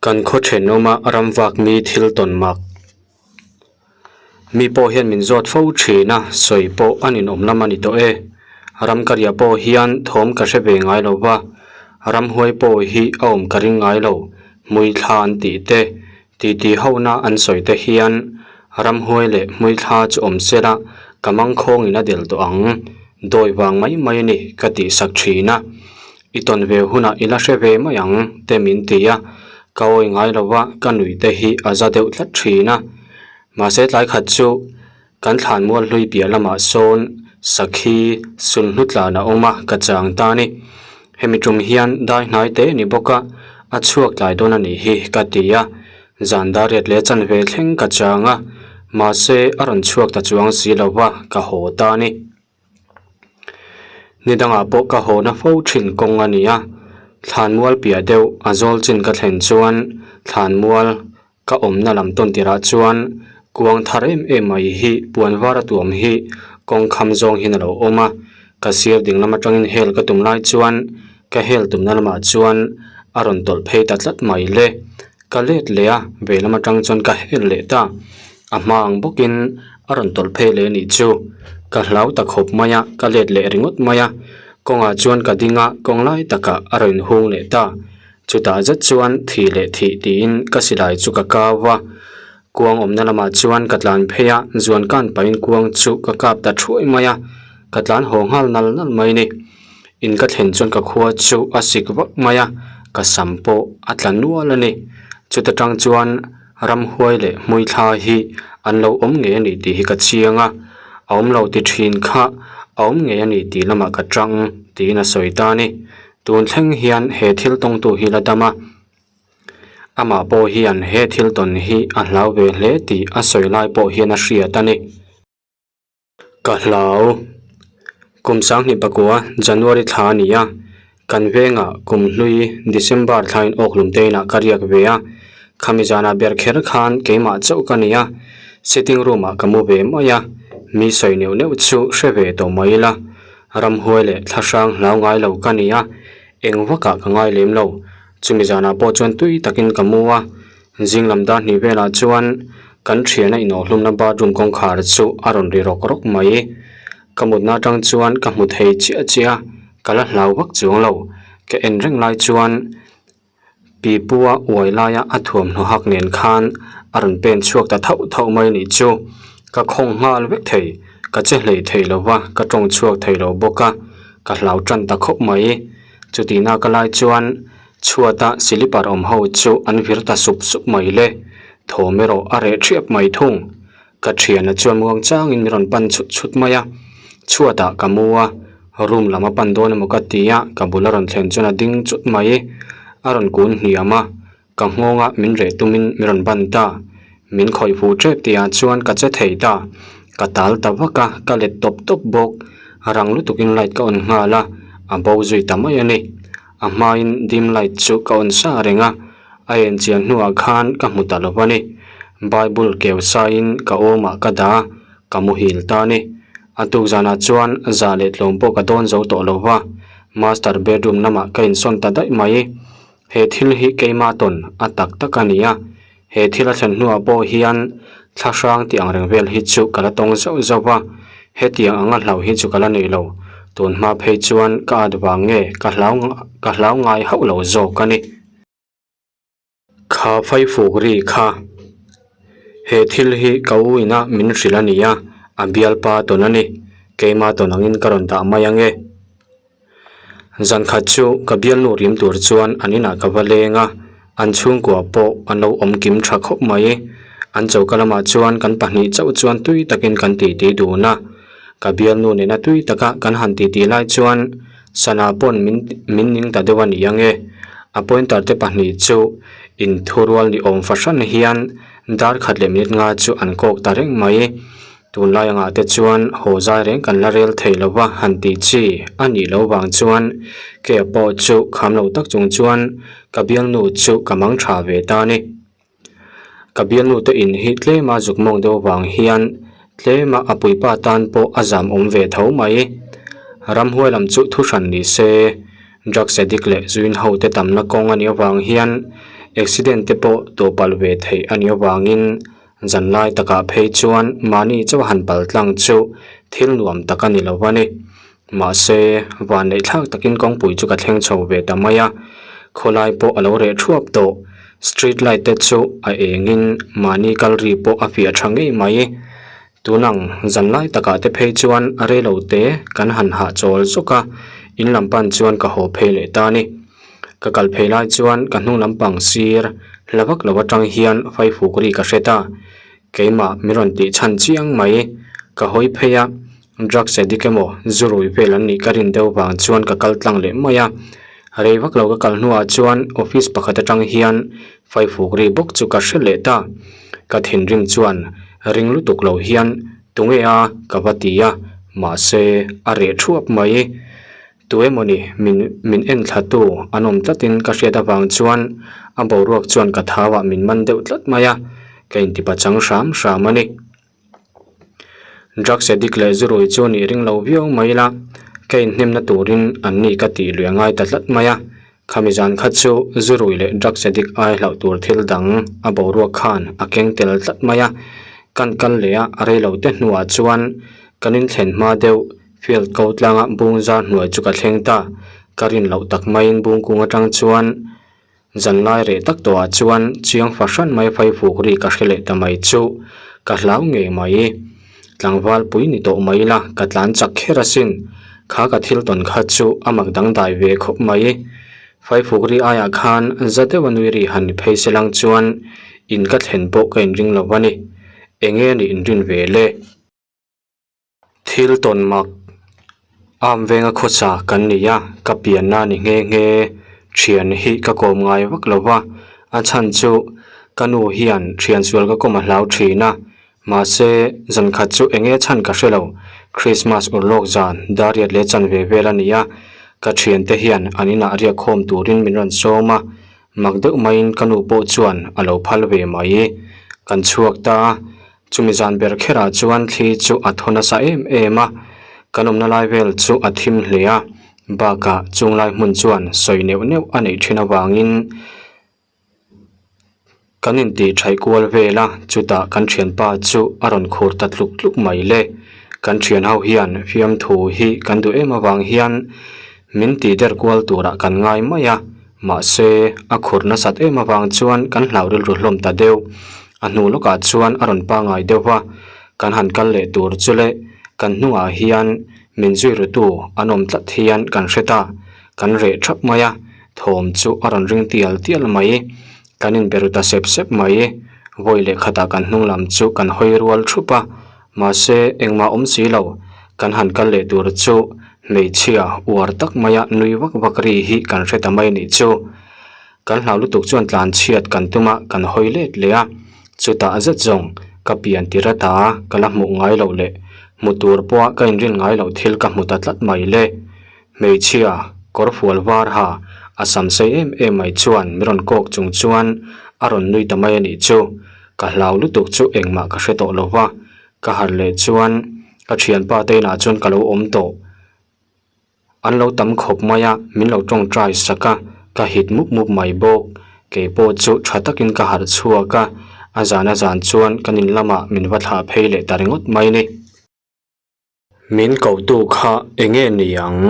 Kan khaw thenawma ram vak mi thil tawn mak. Mi pawh hian min zawt fo thin a, sawi pawh a ninawm lam a ni tawh e. Ram ka riah pawh hian thawm ka hre ve ngai lo va, ramhuai pawh hi a awm ka ring ngai lo, hmuithla an tih te, titi hona an sawi te hian ramhuai leh hmuithla chu awm sela ka mangkhawngin a del tawh ang, dawi vang mai mai a ni ka tihsak thin a. I tawn ve hunah i la hre ve mai ang te min ti a, ka awi ngai lo va, ka nui te hi a za deuh tlat thin a. Mahse tlai khat chu kan thlan mual hlui piah lamah sawn sakhi sulhnu tlan a awm a, ka chang ta ni. Hemi tum hian dai hnai te ni bawk a, a chhuak tlai dawn a nih hi ka ti a, zan dar riat leh chanve thleng ka chang a, mahse a rawn chhuak ta chuang si lo va, ka haw ta ni. Ni dangah pawh ka haw na fo thin kawng a ni a, thlanmual piah deuh a zawl chin ka thlen chuan thlanmual ka awmna lam tawn tirah chuan kuang thar em em mai hi puan var a tuam hi kawng kham zawng hian a lo awm a, ka sir ding lam atangin hel ka tum lai chuan ka hel tumna lamah chuan a rawn tawlh phei ta tlat mai le, ka let leh a vei lam atang chuan ka hel leh ta. A hma ang bawkin a rawn tawlh phei leh anih chu. Ka hlau ta khawp mai a, ka let leh ringawt mai a. Kawngah chuan ka ding a, kawng lai takah a rawn inhung leh ta. Chutah zet chuan thih leh thih tiin ka silai chu ka kau a. Kuang awmna lamah chuan ka tlan phei a, zuan kan pahin kuang chu ka kap ta thuai mai a. Ka tlan haw nghal nal nal mai ni. In ka thlen chuan ka khua chu a sik vak mai a, ka sam pawh a tla nual a ni. Chuta tang chuan. Ramhuai leh hmuithla hi an lo awm ngei a ni tih hi ka chiang a, a awm lo ti thin kha a awm ngei a ni tih lamah ka tang tiin a sawi ta a ni. Tun thleng hian he thil tawngtu hi la dam a, amah pawh hian he thil tawn hi a hlau ve hle tih a sawi lai pawh hian a hriat a ni. Ka hlau. Kum sanghnih pakua January thla a ni a, kan vengah kum hlui December thlain awkhlum te inah ka riak ve a, khami zanah ber kher khan keimah chauh ka ni a, sitting room ah ka mu ve mai a, mi sawi neuh neuh chu hre ve tawh mai ila, ramhuai leh thlahrang hlau ngai lo ka ni a, eng vakah ka ngai lem lo, chumi zanah pawh chuan tui takin ka mu a. Zing lam dar hnih velah chuan kan thiana inawhhlumna bathroom kawngkhar chu a rawn ri rawk rawk mai. Ka mutna atang chuan ka hmu thei chiah chiah a, ka la hlau vak chuang lo. Ka en reng lai chuan pipu a uai laia a thuamhnaw hak nen khan a rawn pen chhuak ta thauh thauh mai anih chu. Ka khawng nghal vek thei, ka che hlei thei lo va, ka tawng chhuak thei lo bawk a, ka hlau tan ta khawp mai. Chutihna ka lai chuan Chhuata silipar awm ho chu an vir ta sup sup mai le, thawm erawh a reh thiap mai thung. Ka thiana chuan muang changin min rawn pan chhut chhut mai a, chhuatah ka mu a, room lam a pan dawn emaw ka ti a, ka bul a rawn thlen chuan a ding chut mai. A rawn kun hniam a, ka nghawnga min reh tumin min rawn ban ta. Min khawih fuh tep tihah chuan ka che thei ta, ka tal ta vak a, ka let tawp tawp bawk. Rang lutukin light ka on nghal a, a bo zui ta mai a ni. A hmain dim light chu ka on sa reng a, a en chian hnuah khan ka hmu ta lo a ni. Bible keu saiin ka awmah ka dah a, ka muhil ta a ni. A tuk zanah chuan zah leh tlawm pawh ka dawn zo tawh lo va, master bedroom lamah ka insawn ta daih mai. He thil hi keimah tawn a tak tak a ni a, he thil a thlen hnuah pawh hian thla hrang tih ang reng vel hi chu ka la tawng zauh zauh va, hetiang anga hlauh hi chu ka la nei lo, tun hma phei chuan ka at vang nge ka hlau ka hlau ngai hauh lo zawk a ni. Kha faifuk ri kha he thil hi ka u ina min hrilh a ni a, a bialpa tawn a ni, keimah tawn angin ka rawn dah mai ange. Zan khat chu ka bialnu rim tur chuan an inah ka va leng a, an chhungkua pawh an lo awm kim tha khawp mai. An choka lamah chuan kan pahnih chauh chuan tui takin kan titi dun a, ka bialnu nena tui taka kan han titi lai chuan sana pawn min min ning ta deuh a ni ang e. A pointer te pahnih chu inthurual ni awm fahran hian dar khat leh minute nga chu an kawk ta reng mai. Tunlai angah te chuan haw zai reng kan la rel thei lo va han tih chi a nih loh vang chuan ke pawh chu kham lo tak chung chuan ka bialnu chu ka mang tha ve ta a ni. Ka bialnu te in hi tlema zuk mawng deuh vang hian tlema a puipa tan pawh a zam awm ve tho mai. Ramhuai lam chu thu hran ni se. Drugs addict leh zuin ho te tamna kawng a nih avang hian accident te pawh tawh palh ve theih a nih avangin zan lai takah phei chuan mahni chauh a han pal tlang chu thil nuam tak a ni lo a ni. Mahse, vanneih thlak takin kawngpui chu ka thleng chho ve ta mai a, khawlai pawh a lo reh thuap tawh. Street light te chu a engin mahni kal ri pawh a fiah tha ngei mai. Tunang zan lai takah te phei chuan a reilo te kan han hahchawl zawk a, in lam pan chuan ka haw phei leh ta a ni. Ka kal phei lai chuan ka hnung lampang sir hla vak lo atang hian faifuk ri ka hre ta. Keimah min rawn tih chhan chiang mai. Ka hawi phei a, drugs addict emaw zu rui vel an nih ka rin deuh vang chuan ka kal tlang leh mai a. Rei vak lo ka kal hnuah chuan office pakhat atang hian faifuk ri bawk chu ka hre leh ta. Ka thinrim chuan ring lutuk lo hian tunge a ka va ti a, mahse a reh thuap mai. Tu emawni min min en thla tu an awm tlatin ka hriat avang chuan a boruak chuan ka thauah min man deuh tlat mai a, ka intipa chang hram hram a ni. Drugs addict leh zurui chu nih ring lo viau mai ila, ka inhnemna turin an ni ka tih lui a ngai ta tlat mai a. Khami zan kha chu zurui leh drugs addict ai hlauh tur thil dang a boruak khan a keng tel tlat mai a. Kan kal leh a, a rei lo te hnuah chuan kan inthlen hma deuh field ko tlanga bung zar hnuai chu ka thleng ta. Ka rin loh tak maiin bung kung atang chuan Zanlai reh tak tawhah chuan chiang fahran mai faifuk ri ka hre leh ta mai chu ka hlau ngei mai. Tlangval pui ni tawh mai ila ka tlan chak kher asin. Kha ka thil tawn kha chu a mak dangdai ve khawp mai. Faifuk ri aiah khan za deuha nui ri han ni phei se lang chuan in ka thlen pawh ka inring lo a ni. Enge nih inrin ve le? Thil tawn mak am venga khawsa kan ni a, ka pianna ni nghe nghe thian hi ka kawm ngai vak lo va, a chhan chu ka nu hian thian sual ka kawm a hlau thin a, mahse zan khat chu eng nge chhan ka hre lo, Christmas ur lawk zan dariat leh chanve vel a ni a, ka thiante hian an inah riak khawm turin min rawn sawm a, mak deuh maiin ka nu pawh chuan a lo phal ve mai, kan chhuak ta a. Chumi zan ber kherah chuan thli chu a thaw nasa em em a, kan awmna lai vel chu a thim hle a, bakah chunglai hmun chuan sawi neuh neuh a neih thin avangin kan intih thaih kual vel a, chutah kan thianpa chu a rawn khur ta tluk tluk mai le. Kan thian ho hian fiamthu hi kan duh em avang hian min tih der kual turah kan ngai mai a. Mahse, a khur nasat em avang chuan kan hlau rilru hlawm ta deuh. A hnu lawkah chuan a rawn pangai deuh va, kan han kal leh tur chu le, kan hnungah hian min zui rutu an awm tlat hian kan hre ta. Kan reh thap mai a, thawm chu a rawn ring tial tial mai. Kan inbe ru ta sep sep mai. Vawi leh khatah kan hnung lam chu kan hawi rual thup a, Mahse, engmah awm si lo, kan han kal leh tur chu hmeichhia uar tak maia nui vak vak ri hi kan hre ta mai nih chu. Kan hlau lutuk chuan tlan chhiat kan tum a, kan hawi let leh a, chutah zet zawng ka pian tir ata ka la hmuh ngai loh leh hmu tur pawha ka inrin ngai loh thil ka hmu ta tlat mai le. Hmeichhia kawr fual var ha a sam sei em em mai chuan mi rawn kawk chung chuan a rawn nui ta mai a nih chu. Ka hlau lutuk chu engmah ka hre tawh lo va, ka harh leh chuan ka thianpa te inah chuan ka lo awm tawh. An lo tam khawp mai a, min lo tawngtai sak a, ka hit mup mup mai bawk. Kei pawh chu tha takin ka harh chhuak a, a zan a zan chuan kan in lamah min va thlah phei leh ta ringawt mai ni. Min kohtu kha eng nge ni ang?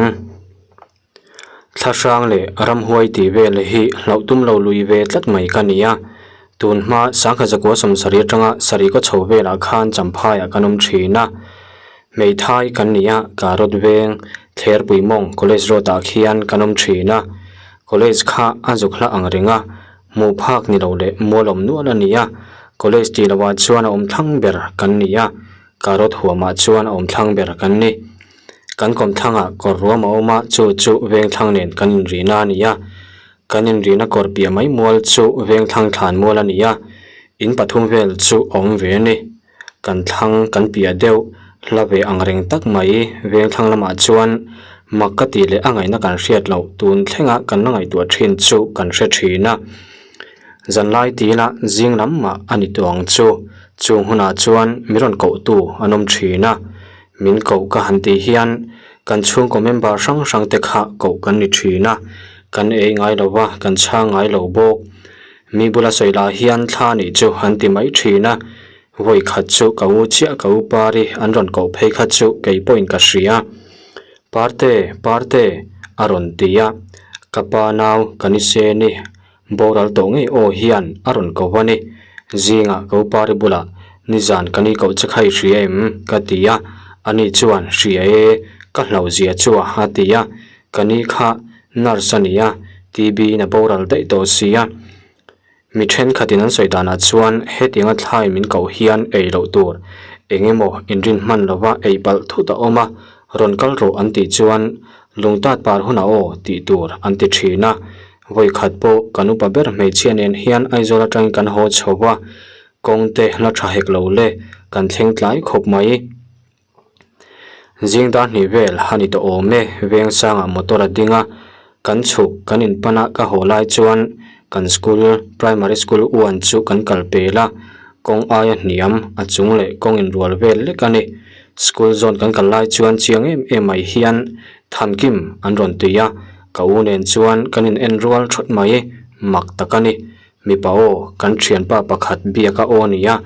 Thlahrang leh ramhuai tih vel hi hlauh tum lo lui ve tlat mai ka ni a. Tun hma sangha zakua sawmsarih atanga sarih kaw chho velah khan Champhaiah kan awm thin a. Hmeithai kan ni a, Karot veng, Thlerpui mawng College Road ah khian kan awm thin a. College kha a zuk hla ang reng a, hmuh phak ni lo leh mual awm nual a ni a. College tih lohah chuan a awm thlang ber kan ni a. Karot huamah chuan a awm thlang ber kan ni. Kan kawmthlangah kawr ruam a awm a, chu chu vengthlang nen kan inrihna a ni a. Kan inrihna kawr piah mai mual chu vengthlang thlan mual a ni a, in pathum vel chu a awm ve a ni. Kan thlang kan piah deuh hla ve ang reng tak mai vengthlang lamah chuan mak ka tih leh a ngaihna kan hriat loh tun thlenga kan la ngaihtuah thin chu kan hre thin a. Zanlai tila zing lam mah a ni tawh ang chu. Chung hunah chuan mi rawn kohtu an awm thin a, min koh ka han tih hian Kan chhungkaw member hrang hrang te kha koh kan ni thin a, kan ei ngai lo va, kan chhang ngai lo bawk. Mi bula sawi lah hian thla nih chu an ti mai thin a, vawi khat chu ka u chiah ka u Pari an rawn koh phei kha chu kei pawhin ka hria. Parte, Parte a rawn ti a, ka pa nau ka ni se ni Boral tawh ngei aw hian a rawn ko a ni. Zingah ka upari bulah nizan ka ni koh che kha i hria em? ka ti a, ani chuan hria e, ka hlauh zia chu a a ti a, ka ni kha nurse a ni a, TB in a boral daih tawh si a. Mi thenkhatin an sawi danah chuan hetianga thlai min koh hian ei loh tur eng emaw inrin hman lova ei palh thut a awm a, rawn kal rawh an tih chuan lungtat par hunah aw tih tur an ti thin a, Vawi khat pawh kan upa ber hmeichhia nen hian Aizawl atangin kan haw chho va, kawng te la tha hek lo le, kan thleng tlai khawp mai. Zing dar hnih vel a ni tawh awm e, veng sangah motor a ding a, kan chhuk kan inpan a ka haw lai chuan kan school, primary school uan chu kan kal pel a, kawng aia hniam a chung leh kawng inrual vel lek a ni. School zawn kan kal lai chuan chiang em em mai hian Thankim an rawn tui a, Ka u nen chuan kan in en rual thawt mai, mak tak a ni. Mipa aw, kan thianpa pakhat biak a aw a ni a.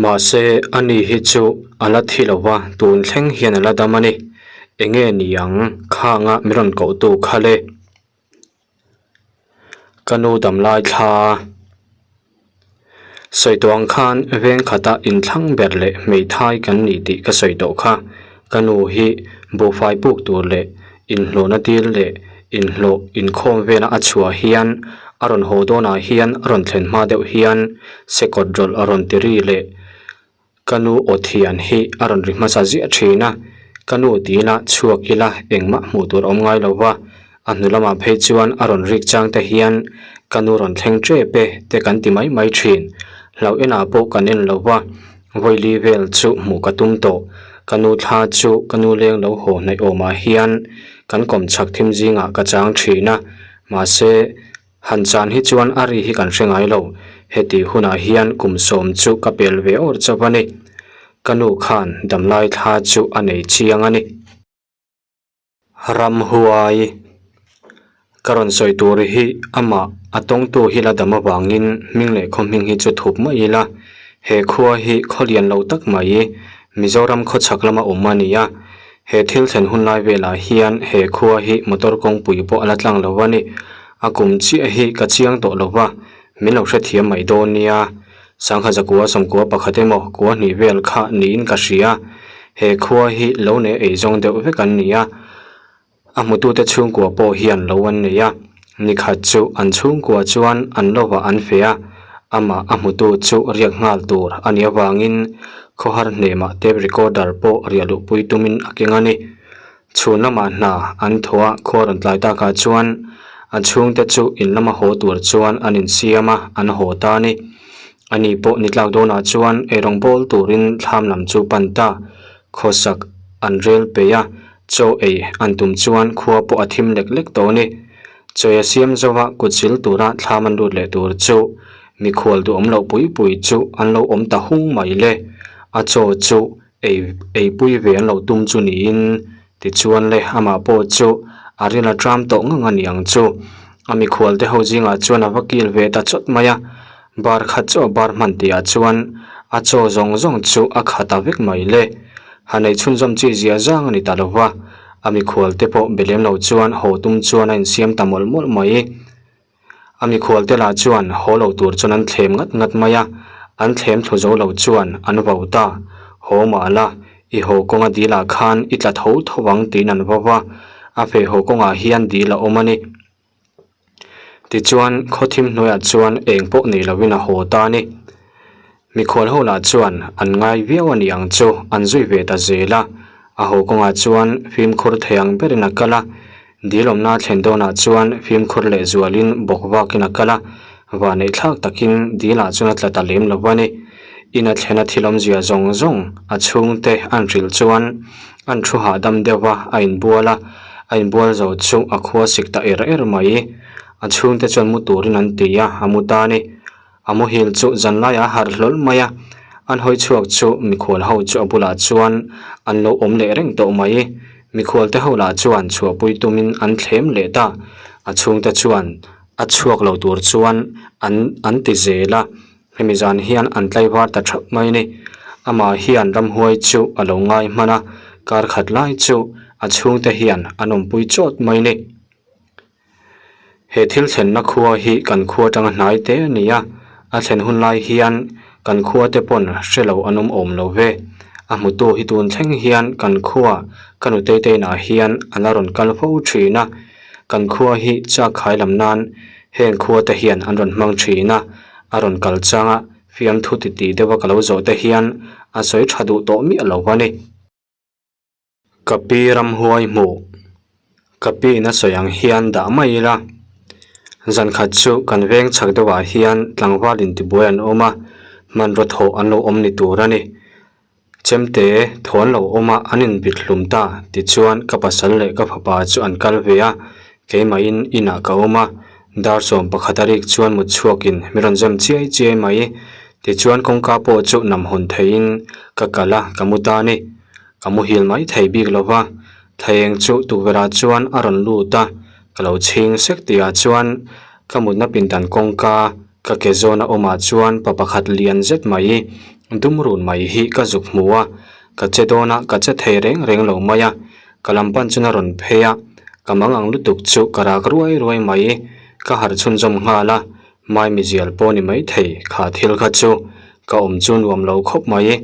Mahse, ani hi chu a la thi lo va, tun thleng hian a la dam a ni. Enge ni ang, khanga min rawn kohtu kha le. Ka nu dam lai thla. Sawi tawh ang khan veng khata inthlang ber leh hmeithai kan ni tih ka sawi tawh kha. Ka nu hi buhfai puk tur leh inhlawhna dil leh inhlawh inkhawm vela a chhuah hian a rawn haw dawnah hian a rawn thlen hma deuh hian sekawt rawlh a rawn ti ri leh Ka nu aw thian hi a rawn ri hmasa ziah thin a, ka nu ti ila chhuak ila engmah hmuh tur a awm ngai lo va, a hnu lamah phei chuan a rawn rik chang te hian ka nu rawn thleng tep e te kan ti mai mai thin. Hlauh enah pawh kan en lo va, vawili vel chu hmuh ka tum tawh. Ka nu thla chu ka nu leng lo haw hnaih awmah hian kan kawm chhak thim zingah ka chang thin a, mahse Han chan hi chuan a ri hi kan hre ngai lo, heti hunah hian kum sawm chu ka pel ve awr chauh a ni. Ka nu khan damlai thla chu a nei chiang a ni. Ramhuai, Ka rawn sawi tur hi amah a tawngtu hi la dam avangin hming leh khaw hming hi chu thup mai ila, he khua hi khaw lian lo tak mai Mizoram khawchhak lama awm a ni a, He thil thlen hun lai velah hian he khua hi motor kawngpui pawh a la tlang lo a ni. A kum chiah hi ka chiang tawh lo va, min lo hrethiam mai dawn nia. Sangha zakua sawmkua pakhat emaw kua hnih vel kha niin ka hria. He khua hi lo nei eizawng deuh vek an ni a. A hmutute chhungkua pawh hian lo an nei a, nikhat chu an chhungkua chuan an lovah an feh a, amah a hmutu chu riak nghal tur a nih avangin khawhar hnemah tape recorder pawh riah luhpui tumin a keng a ni. Chhun lamah hna an thaw a, khua rawn tlai takah chuan a chhungte chu in lama haw tur chuan an insiam a, an haw ta a ni. Ani pawh ni tlak dawnah chuan eirawng bawl turin thlam lam chu pan ta, khawsak an rel peih a, Chaw ei an tum chuan khua pawh a thim lek lek tawh a ni. Chawi a siam zova kut sil tura thlam an lut leh tur chu mikhual duhawm loh pui pui chu an lo awm ta hung mai le. A chaw chu ei eipui ve an lo tum chu niin tichuan le amah pawh chu a ril a tram tawh ngang a ni ang chu. A mikhual te ho zingah chuan a va kil ve ta chawt mai a, bar khat chaw bar hman tihah chuan a chaw zawng zawng chu a khat ta vek mai le. Han ei chhunzawm chi zia zang a ni ta lo va, a mikhual te pawh be lem lo chuan haw tum chuan a insiam ta mawlh mawlh mai. A mikhual te lah chuan haw lo tur chuan an thlem ngat ngat mai a, an thlem thlu zo lo chuan an vau ta. Haw mah la, i haw kawnga dil ah khan i tla tho tho ang tiin an vau va, a feh haw kawngah hian dil a awm a ni. Tichuan, khawthim hnuaiah chuan eng pawh nei lovin a haw ta a ni. Mikhual ho lah chuan an ngai viau a ni ang chu an zui ve ta zel a. A haw kawngah chuan fimkhur thei ang berin a kal a. Dil awmna thlen dawnah chuan fimkhur leh zualin bawk vakin a kal a. Vanneih thlak takin dilah chuan a tla ta lem lo a ni. In a thlena thil awmzia zawng zawng a chhungte an hrilh chuan an thu hahdam deuh a, a inbual a, a inbual zo chu a khua sik ta er er mai. A chhungte chuan mu turin an ti a, a mu ta a ni. A muhil chu zanlaiah a harh hlawl mai a, an hawi chhuak chu mikhual ho chu a bulah chuan an lo awm leh reng tawh mai. Mikhualte ho lah chuan chhuahpui tumin an thlem leh ta. A chhungte chuan a chhuak lo tur chuan an an ti zel a. Hemi zan hian an tlaivar ta thap mai a ni. Amah hian ramhuai chu a lo ngai hman a, kar khat lai chu a chhungte hian an awmpui chawt mai a ni. He thil thlenna khua hi kan khua atanga hnai te a ni a, a thlen hun lai hian kan khua te pawn hre lo an awm awm lo ve. A hmutu hi tun thleng hian kan khua ka nutei te inah hian a la rawn kal fo thin a, kan khua hi chak khai lam nan heng khua te hian an rawn hmang thin a, a rawn kal changa fiamthu titi deuha ka lo zawh te hian a sawi tha duh tawh miah lo a ni. Ka pi ramhuai hmuh, ka pi in a sawi ang hian dah mai ila. Zan khat chu kan veng chhak deuhah hian tlangval intibuai an awm a, hmanraw thawh an lo awm ni tur a ni. Chemte thaw an lo awm a, an inbit hlum ta tichuan ka pasal leh ka fapa chu an kal ve a, keimahin inah ka awm a, dar 11 a rik chuan mut chhuakin min rawn zem chiai chiai mai. Tichuan kawngka pawh chu nam hawn theihin ka kal a, ka mu ta a ni. Ka muhil mai thei bik lo va, Thaeng chu tukverhah chuan a rawn lut a, ka lo chhing sek tihah chuan ka mutna pindan kawngka ka ke zawna awmah chuan pa pakhat lian zet mai dum run mai hi ka zuk hmu a, ka che dawn a, ka che thei reng reng lo mai a, ka lam pan chuan a rawn phei a, ka mang ang lutuk chu ka rak ruai ruai mai, ka harh chhunzawm nghal a, Maimizial pawh ni mai thei kha thil kha chu ka awm chu nuam lo khawp mai.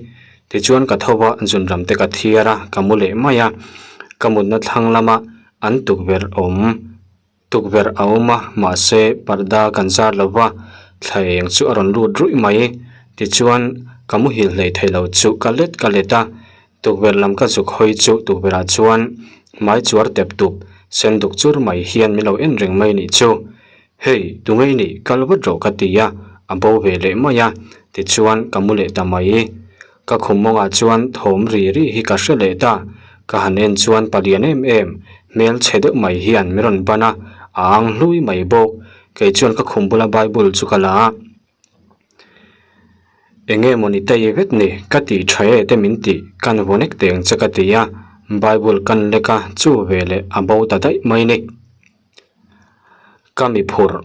Tichuan ka tho a, zunram te ka thiar a, ka mu leh mai a. Ka mutna thlang lama an tukverh awm tukverh a awm a, mahse parda kan zar lo va, thla eng chu a rawn lut ruih mai. Tichuan ka muhil hlei thei lo chu ka let ka let a, tukverh lam ka zuk hawi chu tukverh ah chuan hmai chuar tep tup sen duk chur mai hian min lo en reng mai nih chu. Hei, tunge i nih? Kal vat rawh ka ti a, a bo ve leh mai a, tichuan ka mu leh ta mai. Ka khum mawngah chuan thawm ri ri hi ka hre leh ta, ka han en chuan palian em em, hmel chhe deuh mai hian min rawn ban a, a ang hlui mai bawk. Kei chuan ka khum bula Bible chu ka la a. Enge maw ni tei vek ni, ka ti tha e te min tih, kan vaw nek teng che ka ti a, Bible kan lek a, chu veleh a bo ta daih mai ni. Ka mi phurh.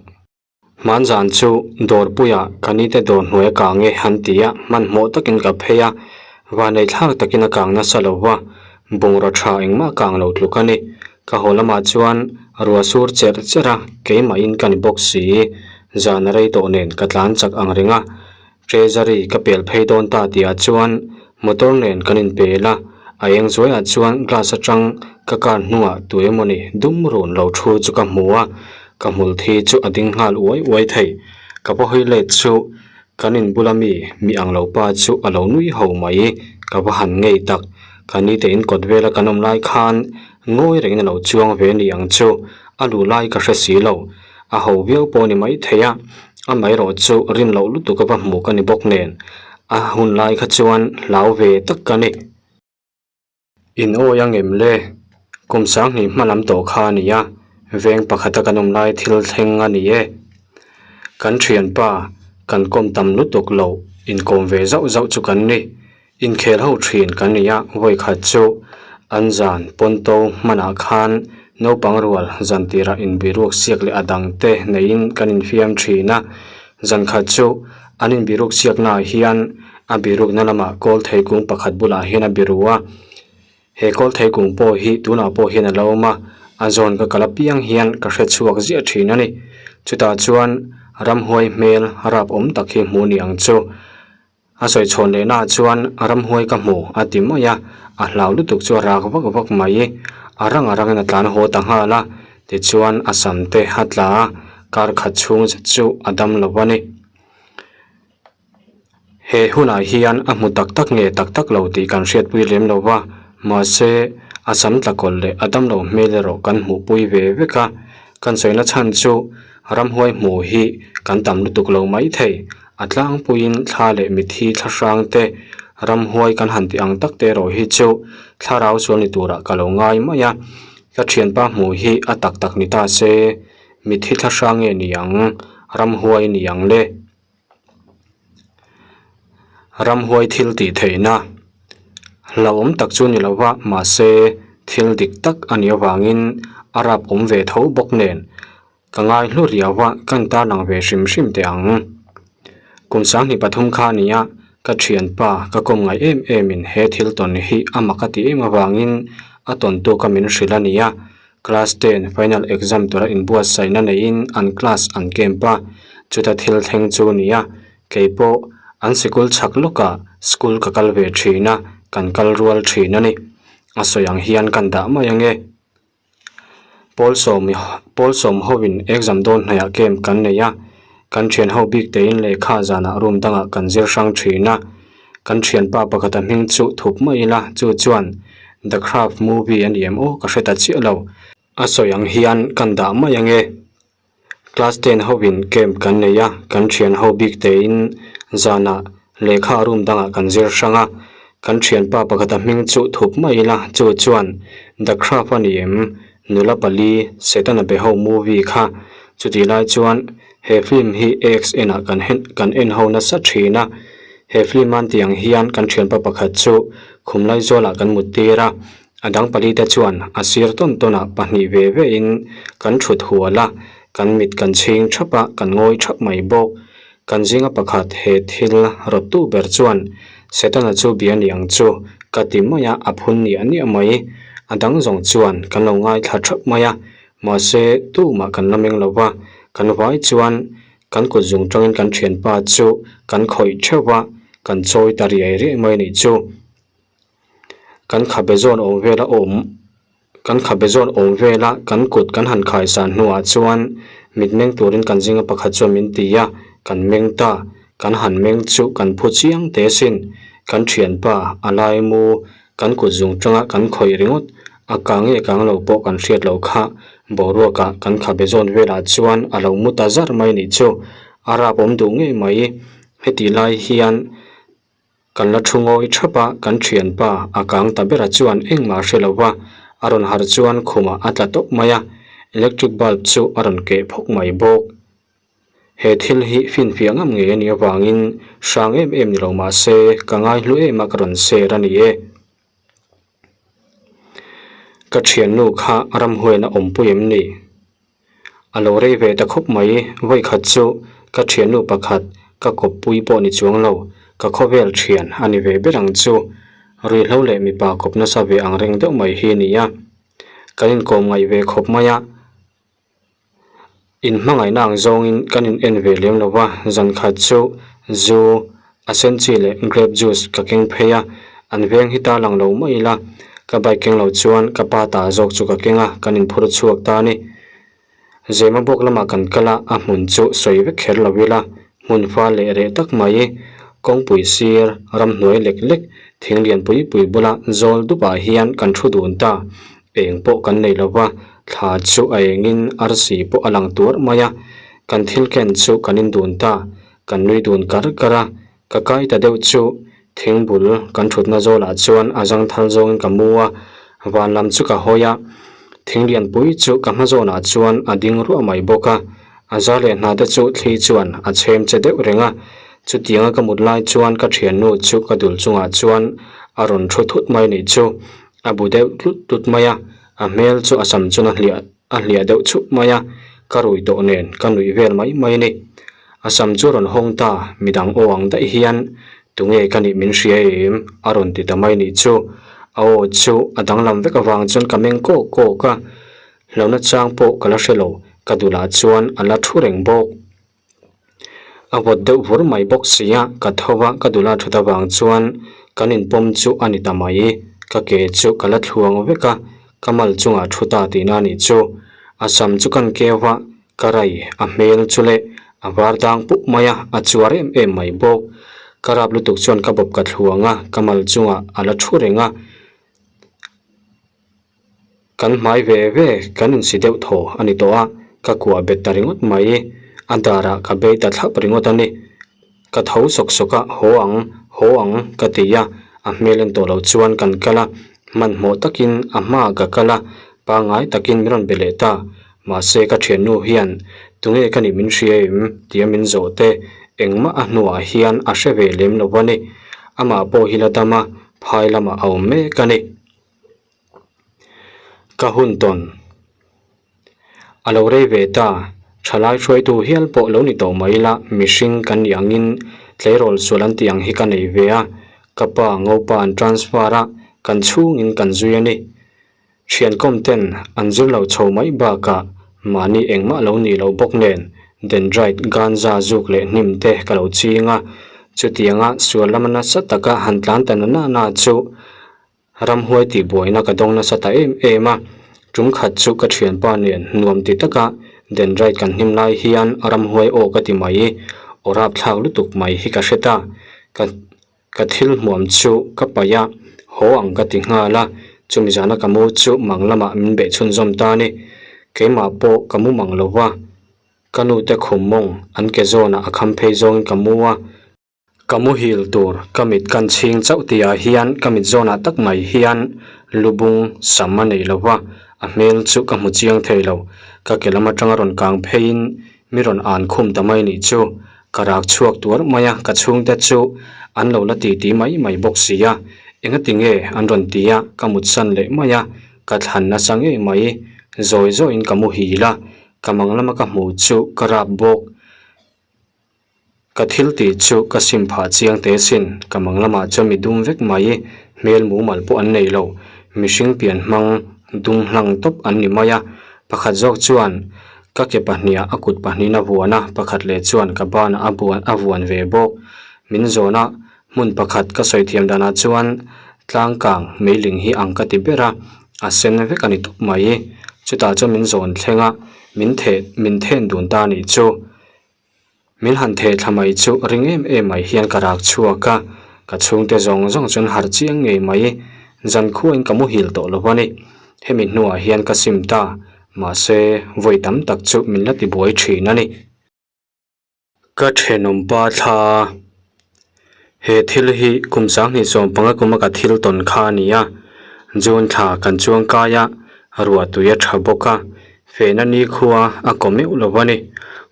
Hmanzan chu dawrpuiah ka nite dawr hnuai a kang e han ti a, hmanhmawh takin ka phei a, vanei thlak takin a kang nasa lo va, bungraw tha engmah kang lo tluk a ni. Ka haw lamah chuan ruah sur cherh cherh a, keimahin ka ni bawk si. Zan a rei tawh nen ka tlan chak ang reng a, Treasury ka pel phei dawn ta tihah chuan motor nen kan inpel a, a eng zuaiah chuan glass atang ka car hnungah tu emawni dum run lo thu chu ka hmu a, ka hmul thi chu a ding nghal uai uai thei. Ka va hawi let chu kan inbula mi mi ang lo pa chu a lo nui ho mai, ka va han ngei tak. Ka nite in kawt vela kan awm lai khan ngawi rengin a lo chuang ve ni ang chu, a luh lai ka hre si lo. A ho viau pawh a ni maithei a, amaherawh chu rin loh lutuk a va hmu ka ni bawk nen, a hun lai kha chuan hlau ve tak ka ni. In awi ang em le? Kum sanghnih hma lam tawh kha a ni a, veng pakhata kan awm lai thil thleng a ni e. Kan thianpa kan kawm tam lutuk loh inkawm ve zauh zauh chu kan ni. Inkhel ho thin kan ni a, vawi khat chu an zan pawnto hmanah khan naupang rual zan tirah inbiruak siak leh a dang te neiin kan infiam thin a. Zan khat chu an inbiruak siaknaah hian a birukna lamah kawl thei kung pakhat bulah hian a biru a. He kawl thei kung pawh hi tunah pawh hian a lo awm a, a zawn ka kal apiang hian ka hre chhuak ziah thin a ni. Chutah chuan ramhuai hmel rap awm tak hi hmuh ni ang chu. A sawi chhawn leh naah chuan ramhuai ka hmu a ti mai a, a hlau lutuk chu a rak vak vak mai. A rang a rangin a tlan haw ta nghal a, tichuan a sam te a tla a, kar khat chhung zet chu a dam lo a ni. He hunah hian a hmu tak tak nge tak tak lo tih kan hriatpui lem lo va, mahse a sam tla kawlh leh a dam lo hmel erawh kan hmuhpui ve vek a. Kan sawina chhan chu ramhuai hmuh hi kan tam lutuk lo mai thei. A tlangpuiin thla leh mithi thla hrang te, ramhuai kan han tih ang tak te erawh hi chu thlarau sual ni turah ka lo ngai mai a. Ka thianpa hmuh hi a tak tak ni ta se, mithi thla hrang nge ni ang, ramhuai ni ang le. Ramhuai thil tih theihna hlauhawm tak chu ni lo va, mahse. Thil dik tak a nih avangin a rap awm ve tho bawk nen ka ngai hlu riau a, ka intarlang ve hrim hrim teh ang. Kum 23 kha a ni a, ka thianpa ka kawm ngaih em em in he thil tawn hi a mak a tih em avangin a tawn tuk a min hrilh a ni a, class ten final exam tura inbuatsaihna neiin an class an camp a, chuta thil thleng chu a ni a, kei pawh an sikul chhak lawkah school ka kal ve thin a, kan kal rual thin a ni. A sawi ang hian kan dah mai ange. Pawl sawm pawl sawm hovin exam dawn hnaihah camp kan nei a, kan thian ho bik tein lehkha zanah room dangah kan zir hrang thin a. Kan thianpa pakhata hming chu thup mai ila chu chuan The Craft movie a ni em aw ka hre ta chiah lo. A sawi ang hian kan dah mai ange. Class ten hovin camp kan nei a, kan thian ho bik tein zanah lehkha room dangah kan zir hrang a, kan thianpa pakhata hming chu thup mai ila chu chuan The Craft a ni em? Nula pali Setana be ho movie kha chutih lai chuan he film hi AXN ah kan kan en ho nasa thin a, he film an tih ang hian kan thianpa pakhat chu khum laizawl ah kan mut tir a. A dang palite chuan a sir tawn tawnah pahnih ve vein kan thut hual a, kan mit kan chhing thap a, kan ngawi thap mai bawk. Kan zinga pakhat he thil rawttu ber chuan Setana chu bia ni ang chu ka ti mai a, a phun niah niah mai. A dang zawng chuan kan lo ngaithla thap mai a, mahse tumah kan la meng lo va, kan vai chuan kan kut zung tangin kan thianpa chu kan khawih theuh va, kan chawi ta riai riai mai a nih chu. Kan khabe zawn awm vela awm kan khabe zawn awm vela kan kut kan han khai san hnuah chuan mit meng turin kan zinga pakhat chuan min ti a, kan meng ta, kan han meng chu kan phu chiang teh asin, kan thianpa a laimu kan kut zung tanga kan khawih ringawt a kang nge kang lo pawh kan hriat loh kha boruakah kan khabe zawn velah chuan a lo mu ta zar mai nih chu a rap awm duh ngei mai hetih lai hian. Kan la thu ngawi thap a, kan thianpa a kang ta bera chuan engmah a hre lo va, a rawn harh chuan khumah a tla tawp mai a, electric bulb chu a rawn keh phawk mai bawk. He thil hi finfiah ngam ngei a nih avangin hrang em em ni lo mah se ka ngai hlu em a ka rawn share a ni e. Ka thiannu kha ramhuain a awmpui em ni? A lo rei ve ta khawp mai, vawikhat chu ka thiannu pakhat ka kawppui pawh ni chuang lo, ka khawvel thian a ni ve ber ang chu. Ruihhlo leh mipa kawp nasa ve ang reng deuh mai hi a ni a, kan inkawm ngaih ve khawp mai a. Inhmangaihna ang zawngin kan in en ve lem lo va, zan khat chu zu, a sen chi leh grape juice ka keng phei a, an veng hi ta lang lo mai ila, ka bike keng lo chuan ka pa ta zawk chu ka keng a, kan inphur chhuak ta a ni. Zema bawk lamah kan kal a, a hmun chu sawi vek kher lo ila, hmun fal leh reh tak mai, kawngpui sir, ramhnuai lek lek, thing lian pui pui bula zawl dupah hian kan thu dun ta. Eng pawh kan nei lo va, thla chu a engin arsi pawh a lang tuar mai a, kan thil ken chu kan indun ta, kan nui dun kar kar a, ka kai ta deuh chu thing bul kan thutna zawlah chuan a zang thal zawngin ka mu a, van lam chu ka hawi a, thing lianpui chu ka hma zawnah chuan a ding ruah mai bawk a, a zar leh hna te chu thli chuan a chhem che deuh reng a, chutianga ka mut lai chuan ka thiannu chu ka dul chungah chuan a rawn thu thut mai nih chu. A bu deuh tlut tlut mai a, a hmel chu a sam chuan a hliah a hliah deuh chhup mai a, ka rui tawh nen ka nuih vel mai mai a ni. A sam chu rawn hawng ta, midang aw ang daih hian tunge ka nih min hria em? a rawn ti ta mai nih chu. A aw chu a danglam vek avang chuan ka meng kawk kawk a, hlauhna chang pawh ka la hre lo, ka dulah chuan a la thu reng bawk. A vawt deuh vur mai bawk si a, ka tho a, ka dula thut avang chuan kan inpawm chu a ni ta mai. Ka ke chu ka la thluang vek a, ka mal chungah thu ta tihna a nih chu. A sam chu kan keu a, ka rai a hmel chu leh a var dang pup mai a, a chuar em em mai bawk. Ka rap lutuk chuan ka bawp ka thluang a, ka mal chungah a la thu reng a. Kan hmai ve ve kan insi deuh thaw a ni tawh a, ka kuah bet ta ringawt mai. A darah ka bei ta thlap ringawt a ni. Ka tho sawk sawk a, haw ang, haw ang ka ti a, a hmel en tawh loh chuan kan kal a, hmanhmawh takin a hmaah ka kal a, pangngai takin min rawn be leh ta. Mahse ka thiannu hian tunge ka nih min hria em tia min zawh te engmah a hnuah hian a hre ve lem lo a ni. Amah pawh hi la dam a, phai lamah a awm mek a ni. Ka hun tawn. A lo rei ve ta, thalai hruaitu hial pawh lo ni tawh mai ila mihring kan nih angin tleirawl sual an tih ang hi ka nei ve a, ka pa ngopa an transfer a, kan chhungin kan zui a ni. Thiankawm ten an zir lo chho mai bakah mahni engmah lo nih loh bawk nen dendrite ganja zuk leh hnim te ka lo ching a, chutianga sual lama nasa taka han tlan ta na na chu Ramhuai tih buaina ka dawng nasa ta em em a, tum khat chu ka thianpa nen nuam ti taka dendrite kan hnim lai hian ramhuai aw ka ti mai, aw rapthlak lutuk mai hi ka hre ta. Ka ka thil hmuam chu ka paih a, haw ang ka ti nghal a, chumi zana ka mu chu mang lamah min beih chhunzawm ta a ni. Keimah pawh ka mu mang lo va, ka nute khum mawng an ke zawnah a kham phei zawngin ka mu a, Ka muhil tur ka mit kan chhing chauh tihah hian ka mit zawnah tak mai hian lubung sam a nei lo va, a hmel chu ka hmu chiang thei lo. Ka ke lam atanga rawn kang pheiin mi rawn an khum ta mai nih chu. Ka rak chhuak tuar mai a, ka chhungte chu an lo la titi mai mai bawk si a. Engati nge an rawn ti a, ka mutsan leh mai a, ka thlan nasa ngei mai. Zawi zawiin ka muhil a, ka mang lama ka hmuh chu ka rap bawk. Ka thil tih chu ka sim phah chiang teh sin, ka mang lamah chuan mi dum vek mai, hmel mumal pawh an nei lo, mihring pian hmang dum hlang tawp an ni mai a, pakhat zawk chuan ka ke pahniha a kut pahnihin a vuan a, pakhat leh chuan ka banah a buan a vuan ve bawk. Min zawn a, hmun pakhat ka sawi thiam danah chuan tlangkang meiling hi ang ka ti ber a, a sen vek a ni tawp mai. Chutah chuan min zawn thleng a, min theh min then dun ta a nih chu. Min han theh thla mai chu ring em em mai hian ka rak chhuak a, ka chhungte zawng zawng chuan harh chiang ngei mai. Zankhuain ka muhil tawh lo a ni. Hemi hnuah hian ka sim ta, mahse vawi tam tak chu min la ti buai thin a ni. Ka thenawm pa thla He thil hi kum 2015 kuma ka thil tawn kha a ni a, June thla kan chuang kai a, ruah tui a tha bawk a, fehna nikhua a kaw meuh lo a ni.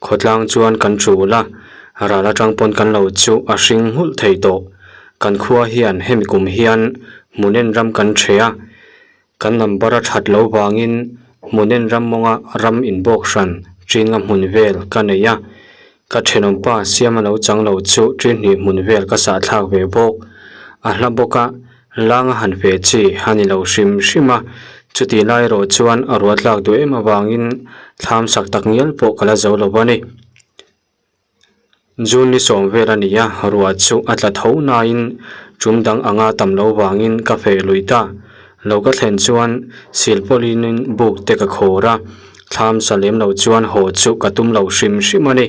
Khawtlang chuan kan tul a, ral atang pawn kan lo chu a hring nghulh thei tawh. Kan khua hian hemi kum hian hmunen ram kan ṭhe a, Kan number a that lo vangin hmunen ram mawnga ram inbawk hran ṭinga hmun vel ka nei a, ka thenawmpa siama lo chang lo chu ṭihnih hmun vel ka sahthlak ve bawk. A hla bawk a, langa han ve chi a ni lo hrim hrim a, chutih lai erawh chuan a ruatlak duh em avangin thlam sak tak ngial pawh ka la zo lo a ni. June ni sawm vel a ni a, ruah chu a tla tho nain tum dang anga tam lo vangin ka feh lui ta. Lo ka thlen chuan silpawlinin buk te ka khawr a, thlam sa lem lo chuan haw chu ka tum lo hrim hrim a ni.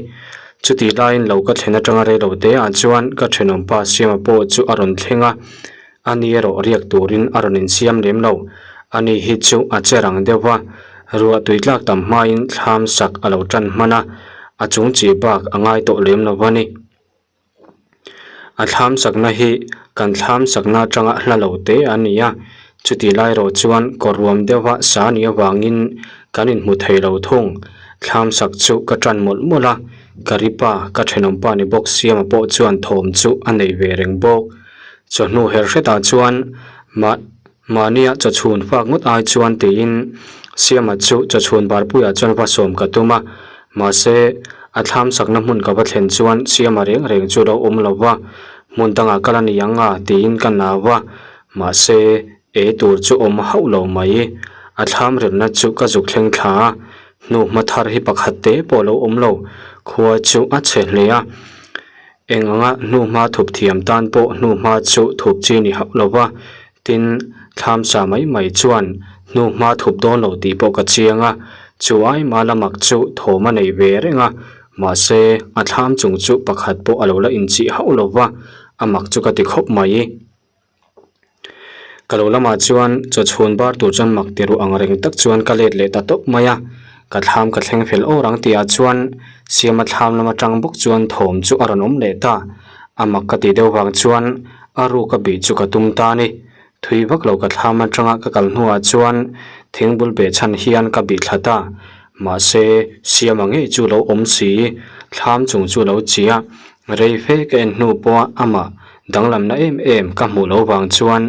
Chutih laiin lo ka thlen atanga reilo te ah chuan ka thenawmpa Siama pawh chu a rawn thleng a, A ni erawh riak turin a rawn insiam lem lo. A ni hi chu a che rang deuh va, ruah tui tlak tam hmain thlam sak a lo tan hman a, a chung chi bak a ngai tawh lem lo va ni. A thlam sakna hi kan thlam sakna atanga hla lo te a ni a, chuti lai erawh chuan kawr ruam deuha sa nih avangin kan inhmu thei lo thung. Thlam sak chu ka tan mawlh mawlh a, ka ripa ka thenawmpa ni bawk siama pawh chuan thawm chu a nei ve reng bawk. Chawhnu her hretah chuan mah mahnia chawchhun fak ngawt ai chuan tiin Siama chu chawchhun barpuiah chuan va sawm ka tum a, mahse a thlam sakna hmun ka va thlen chuan Siama reng reng chu lo awm lo va, hmun dangah kal a ni ang a tiin ka nau a, mahse ei tur chu awm hauh lo mai. A thlam remna chu ka zuk thleng thla a, hnuhma thar hi pakhat te pawh lo awm lo, khua chu a chhe hle a. Eng anga hnuhma thup thiam tan pawh hnuhma chu thup chi ni hauh lo va, tin, thlam sa mai mai chuan hnuhma thup dawn lo tih pawh ka chiang a, chu ai ma la mak chu thawm a nei ve reng a, mahse, a thlam chung chu pakhat pawh a lo la inchih hauh lo va, a mak chu ka ti khawp mai. Ka lo lamah chuan chaw chhun bar tur chuan mak ti ruh ang reng tak chuan ka let leh ta tawp mai a, ka thlam ka thleng fel awr ang tihah chuan Siama thlam lam atang bawk chuan thawm chu a rawn awm leh ta, a mak ka tih deuh vang chuan a ruk a bih chu ka tum ta a ni. Thui vak lo ka thlam atanga ka kal hnuah chuan thingbul behchhan hian ka bih thla ta, mahse Siama ngei chu lo awm si, thlam chung chu lo chiah Rei fe ka en hnu pawha amah danglamna em em ka hmuh loh vang chuan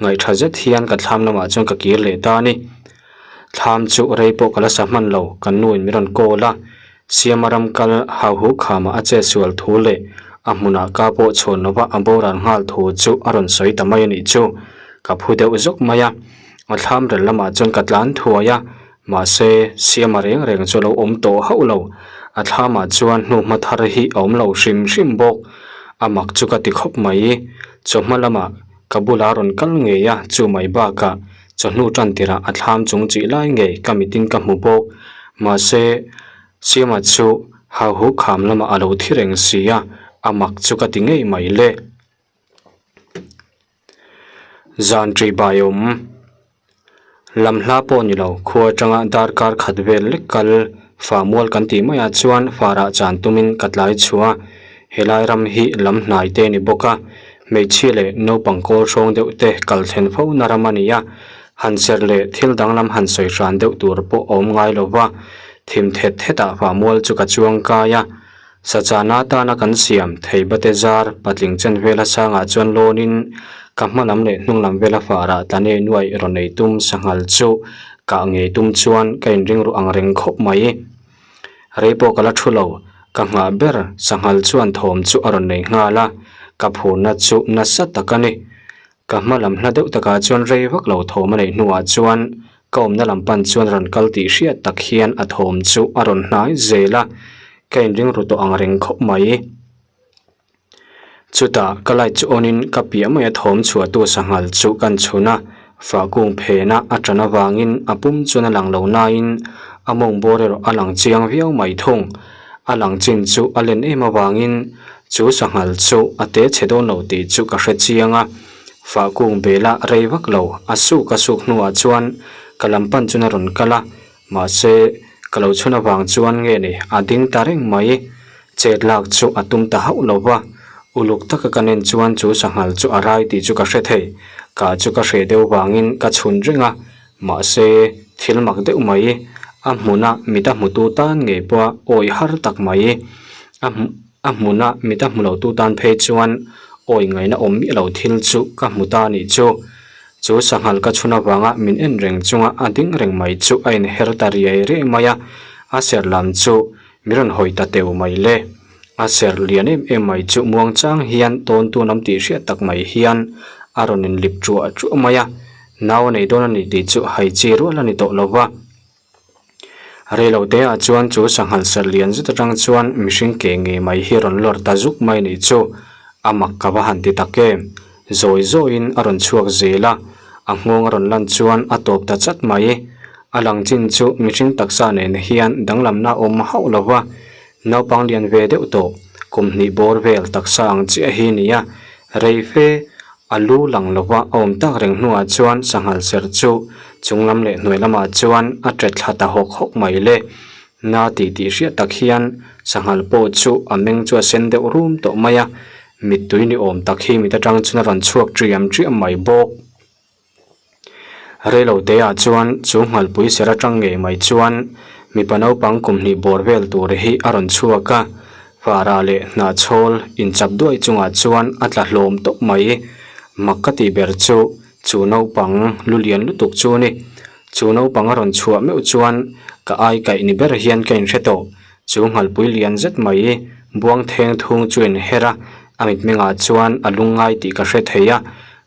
ngaihtha zet hian ka thlam lamah chuan ka kir leh ta a ni. Thlam chu rei pawh ka la sa hman lo, kan nuin min rawn call a, Siama ram kal hauhu khamah a chetsual thu leh a hmunah ka pawh chhawn lova a boral nghal thu chu a rawn sawi ta mai a nih chu. Ka phu deuh zawk mai a, a thlam rel lamah chuan ka tlan thuai a, mahse Siama reng reng chu a lo awm tawh hauh lo. A thlamah chuan hnuhma thar hi a awm lo hrim hrim bawk. A mak chu ka ti khawp mai. Chawhma lamah Ka bula rawn kal ngei a, chu mai bakah chawhnu tan tirah a thlam chung chih lai ngei ka mitin ka hmu bawk. Mahse, Siama chu hauhu kham lamah a lo thi reng si a, a mak chu ka ti ngei mai le. Zan ṭih bai awm. Lam hla pawh ni lo, khua atanga darkar khat vel lek kal fa mual kan tih maiah chuan farah chan tumin ka tlai chhuah a, helai ram hi lam hnai te ni bawk a, hmeichhia leh naupang kawl hrawng deuh te kal thlen fo na ram a ni a, han serh leh thil danglam han sawi hran deuh tur pawh a awm ngai lo va, thim thet thetah fa mual chu ka chuang kai a. Sachana atana kan siam thei bate zar patling chen vela sangah chuan lawnin ka hma lam leh hnung lam vela farah tla nei nuaih rawn ei tum sanghal chu kah ngei tum chuan ka inring ruh ang reng khawp mai. Rei pawh ka la thu lo, ka nghah ber sanghal chuan thawm chu a rawn nei nghal a, ka phurna chu nasa tak a ni. Ka hma lam hla deuh takah chuan rei vak lo thawm a neih hnuah chuan ka awmna lam pan chuan rawn kal tih hriat tak hian a thawm chu a rawn hnai zel a, ka inring ru tawh ang reng khawp mai. Chutah ka light chu on in ka piah mai a thawm chhuahtu sanghal chu kan chhun a, fah kung phena a tan avangin a pum chuan a lang lo nain a mawng bawr erawh a lang chiang viau mai thung. A lang chin chu a len em avangin chu sanghal chu a te chhe dawn lo tih chu ka hre chiang a, fah kung bela rei vak lo a suk a suk hnuah chuan ka lam pan chuan a rawn kal a, mahse ka lo chhun avang chuan nge ni a ding ta reng mai. Chet lak chu a tum ta hauh lo va, uluk taka ka nen chuan chu sanghal chu a rai tih chu ka hre thei, ka chu ka hreh deuh vangin ka chhun reng a, Mahse, thil mak deuh mai, a hmuna mit a hmutu tan ngei pawha awi har tak mai. A a hmuna mit a hmu lotu tan phei chuan awi ngaihna awm miah lo thil chu ka hmu ta anih chu. Chu sanghal ka chhun avanga min en reng chunga a ding reng mai chu a inher ta riai riai mai a, a ser lam chu mi rawn hawi ta teu mai le. A ser lian em em mai chu muang chang hian tawn tun awm tih hriat tak mai hian a rawn inlip truah truah mai a, nau a nei dawn a ni tih chu hai chi rual a ni tawh lo va. Reilo te ah chuan chu sanghal ser lian zet atang chuan mihring ke ngei mai hi rawn lawr ta zuk mai nih chu a mak ka va han ti tak em. Zawi zawiin a rawn chhuak zel a, a nghawng a rawn lan chuan a tawp ta chat mai. A lang chin chu mihring taksa nen hian danglamna a awm hauh lo va, Naupang lian ve deuh tawh, kum hnih bawr vel taksa ang chiah hi nia, rei fe a lu lang lova a awm tak reng hnuah chuan sanghal ser chu chung lam leh hnuai lamah chuan a ṭet thla ta hawk hawk mai le. Na tih tih hriat tak hian sanghal pawh chu a meng chu a sen deuh rum tawh mai a, mittui ni awm tak hi mit atang chuan a rawn chhuak ṭiam ṭiam mai bawk. Reiloteah chuan chu nghalpui ser atang ngei mai chuan mipa naupang kum hnih bawr vel tur hi a rawn chhuak a, Fara leh hnahchhawl inchap duai chungah chuan a tla hlawm tawp mai. Mak ka tih ber chu chu naupang lu lian lutuk chu ni. Chu naupang a rawn chhuah meuh chuan ka ai kaih ni ber hian ka inhre tawh. Chu nghalpui lian zet mai buang theng thung chu inher a, a mitmengah chuan a lungngai tih ka hre thei a.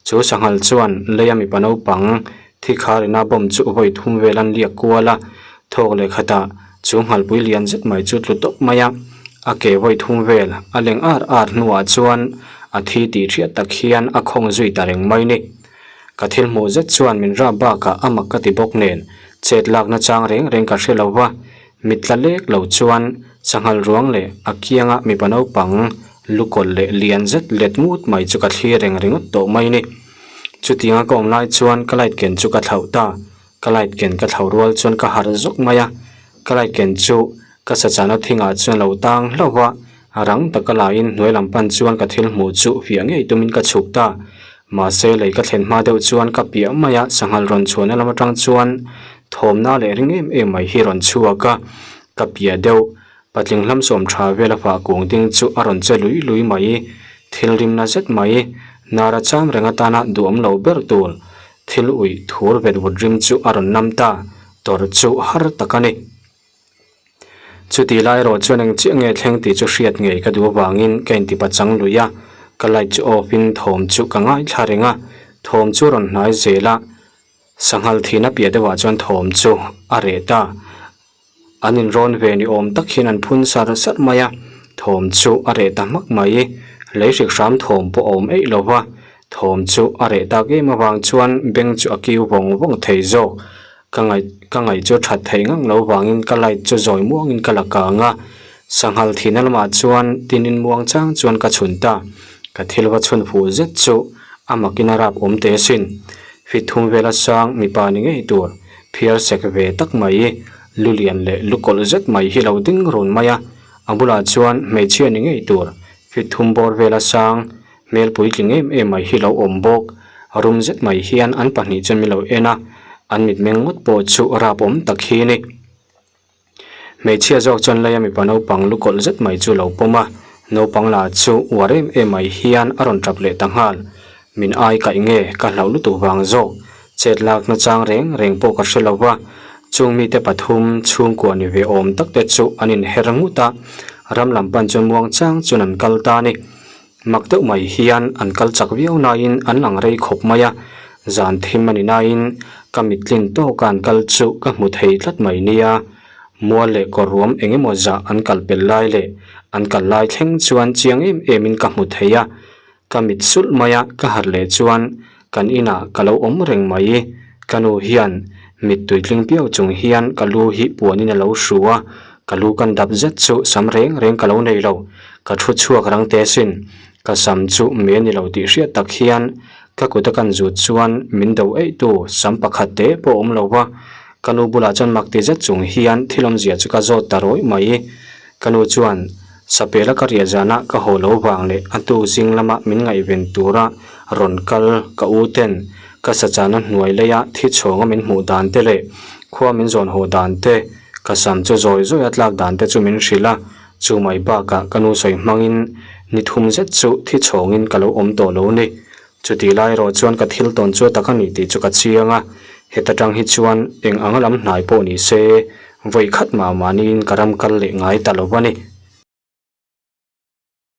Chu sanghal chuan leia mipa naupang thi kharina bomb chu vawi thum vel an liak kual a, thawk leh khatah chu nghalpui lian zet mai chu tlu tawp mai a, a ke vawi thum vel a leng ar ar hnuah chuan a thi tih hriat tak hian a khawng zui ta reng mai ni. Ka thil hmuh zet chuan min rap bakah a mak ka ti bawk nen chet lakna chang reng reng ka hre lo va, Mit tla lek lo chuan sanghal ruang leh a kianga mipa naupang lukawlh leh lian zet let ngut mai chu ka thlir reng ringawt tawh mai ni. Chutianga ka awm lai chuan ka light ken chu ka thlauh ta, ka light ken ka thlauh rual chuan ka harh zawk mai a, ka light ken chu ka sachana thingah chuan a lo tang hlauh va, rang taka laiin hnuai lam pan chuan ka thil hmuh chu fiah ngei tumin ka chhuk ta. Mahse lei ka thlen hma deuh chuan ka piah mai a, sanghal rawn chhuahna lam atang chuan thawmna leh ring em em mai hi rawn chhuak a, ka piah deuh patling hlam sawm tha vel a fah kung ding chu a rawn che lui lui mai, thil rimna zet mai, nara cham reng atana duhawm lo ber tur thil uih thur vet vut rim chu a rawn nam ta. Tawrh chu har tak a ni. Chutih lai erawh chuan eng chiah nge thleng tih chu hriat ngei ka duh avangin ka intipa chang lui a, ka light chu off in thawm chu ka ngaithla reng a, thawm chu rawn hnai zel a, sanghal thihna piah deuhah chuan thawm chu a reh ta. An inrawn ve ni awm tak hian an phun sar sar mai a, thawm chu a reh ta hmak mai. Lei hrik hram thawm pawh a awm eih lo va, thawm chu a reh tak em avang chuan beng chu a kiu vawng vawng thei zawk. Ka ngaih ka ngaih chu that theih ngang lo vangin ka light chu zawi muangin ka la kang a, sanghal thihna lamah chuan tinin muang chang chuan ka chhun ta. Ka thil va chhun fuh zet chu a makin a rap awm teh asin. Fit thum vela sang mipa ni ngei tur phiar sek ve tak mai, lu lian leh lu kawlh zet mai hi lo ding run mai a, a bulah chuan hmeichhia ni ngei tur fit thum bawr vela sang Hmel puitling em em mai hi lo awm bawk. Rum zet mai hian an pahnih chuan min lo en a, an mitmeng ngawt pawh chu rap awm tak hi a ni. Hmeichhia zawk chuan leia mipa naupang lu kawlh zet mai chu lo pawm a, naupang lah chu uar em em mai hian a rawn tap leh ta nghal. Min ai kaih nge ka hlauh lutuk vang zawk, chet lak na chang reng reng pawh ka hre lo va, chung mite pathum chhungkua ni ve awm tak te chu an inher ngut a, ram lam pan chuan muangchang chuan an kal ta a ni. Mak deuh mai hian an kal chak viau naiin an lang rei khawp mai a, zan thim a ni naiin ka mittlin tawka an kal chu ka hmu thei tlat mai nia. Mual leh kawr ruam eng emaw zah an kal pel lai leh an kal lai thleng chuan chiang em emin ka hmu thei a, ka mit sulh mai a ka harh leh chuan kan inah ka lo awm reng mai. Ka nu hian mittui tling piau chung hian ka lu hi puanin a lo hru a, ka lu kan dap zet chu sam reng reng ka lo nei lo. Ka thu chhuak rang teh sin. Ka sam chu me ni lo tih hriat tak hian ka kut a kan zut chuan min do eih tu sam pakhat te pawh a awm lo va. Ka nu bulah chuan mak ti zet chung hian thil awmzia chu ka zawt ta rawih mai. Ka nu chuan Sapela ka riah zana ka haw lo vang leh a tu zing lama min ngaihven tura rawn kal ka u ten ka sachana hnuai leia thi chhawnga min hmuh dan te leh khua min zawn haw dan te, ka sam chu zawi zawi a tlak dan te chu min hrilh a. Chu mai bakah ka nu sawi hmangin ni thum zet chu thi chhawngin ka lo awm tawh lo ni. Chutih lai erawh chuan ka thil tawn chu a tak a ni tih chu ka chiang a, heta tang hi chuan eng anga lam hnai pawh ni se, vawi khat mah mahniin ka ram kal leh ngai ta lo a ni.